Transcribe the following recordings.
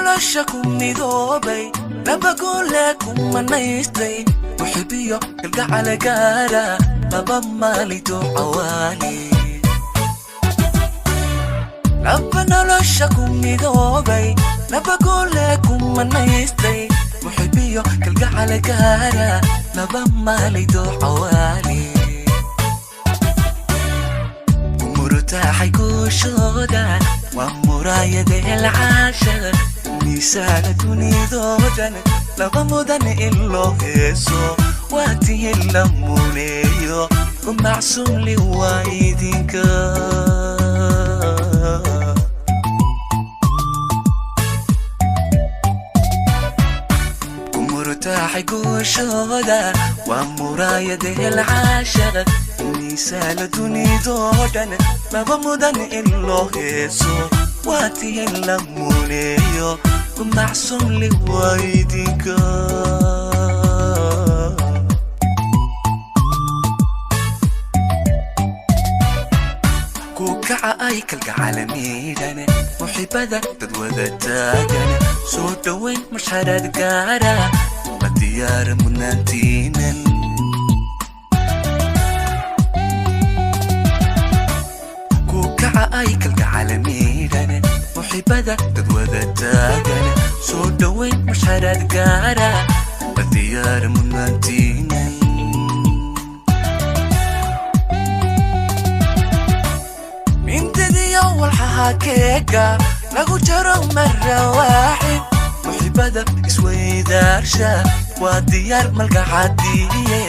Nolosha ku midoobay, laba gole ku manaystay, muxibiyo kalgacala gaara, laba maalido cawaali. Laba nolosha ku midoobay, laba gole ku manaystay, muxibiyo kalgacala gaara, laba maalido cawaali. Murtaaxay guushooda, waa muraayadeel caashaq, miisaana dunidoodan, laba mudan in loo heeso, waa tihin la muneeyo, ku macsuumli waa idinka. Ku murtaaxay guushooda, waa muraayadeel caashaq, miisaala dunidoo dhan, laba mudan in loo heeso, waa tihin la muneeyo, ku macsuumli waa idinka. Ku kaca ay kalgacalamiidhan, muxibada dad wada taagan, soo dhowayn mashxarad gaara, ma diyaara mudnaantiinan. Ku kaca ay kalgacalamiidhan, muxibada dad wada taagan, soo dhowayn mashxarad gaara, ma diyaara mudnaantiinan. Mindidiyo walxaha keega lagu jaro mara waaxid, muxibada isweydaarsha, waa diyaar malgacadiye,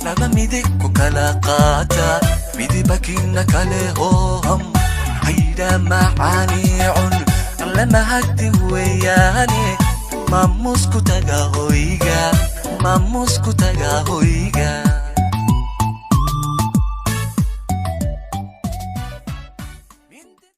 laba midig ku kala qaata, midibakina kale hooham haydha macaaniicun alla mahadi weeyaane, maamuus ku taga hoyga, maamuus ku taga hoyga.